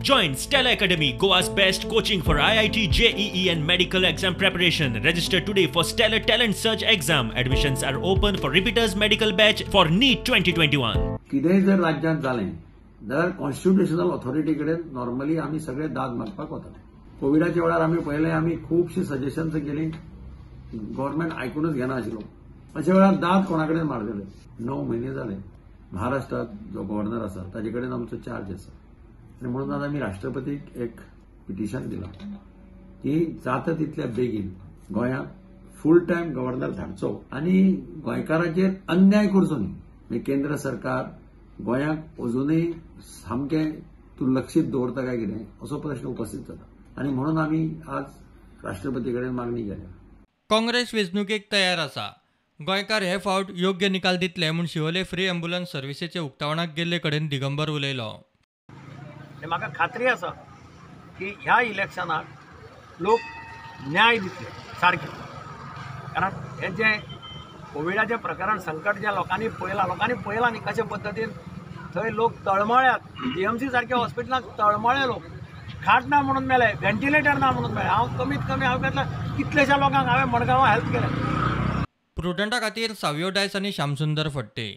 Join Stellar Academy, Goa's best coaching for IIT, JEE and medical exam preparation. Register today for Stellar Talent Search exam. Admissions are open for repeaters medical batch for NEET 2021. कितेंय जर राज्यांत जालें जाल्यार constitutional authority कडेन normally आमी सगळे दाद मागपाक वताले. कोविडाच्या वेळार आमी पळयलें, आमी खुबशीं सजेशन्स केलीं, गव्हर्मेंट आयकुनूच घेना आशिल्लो. अशा वेळार दाद कोणा कडेन मारतले? 9 म्हयने जाले महाराष्ट्रात जो गव्हर्नर आसा ताजे कडेन आमचो चार्ज आसा आनी म्हणून आज आमी राष्ट्रपतीक एक पिटिशन दिलां की जाता तितल्या बेगीन गोंयांत फूल टायम गव्हर्नर धाडचो आनी गोंयकारांचेर अन्याय करचो न्ही. म्हणजे केंद्र सरकार गोंयाक अजूनय सामकें दुर्लक्षीत दवरता काय कितें असो प्रश्न उपस्थित जाता आनी म्हणून आमी आज राष्ट्रपती कडेन मागणी केल्या. काँग्रेस वेंचणुकेक तयार आसा. गोंयकार हे फावट योग्य निकाल दितले म्हूण शिवोले फ्री ॲम्ब्युलन्स सर्विसेचे उक्तावणाक गेल्ले कडेन दिगंबर उलयलो. म्हाका खात्री आसा की ह्या इलेक्शनाक लोक न्याय दितले सारके, कारण हे जे कोविडाचें प्रकरण संकट ज्या लोकांनी पळयलां, लोकांनी पळयलां न्ही कशे पद्दतीन थंय लोक तळमळ्यात. जीएमसी सारक्या हॉस्पिटलांत तळमळे लोक, खाट ना म्हणून मेले, व्हेंटिलेटर ना म्हणून मेले. हांव कमीत कमी हांव घेतला कितलेश्या लोकांक हांवें मडगांवां हेल्प केलें. प्रुडंटा खातीर सावियो डायस आनी श्यामसुंदर फडते.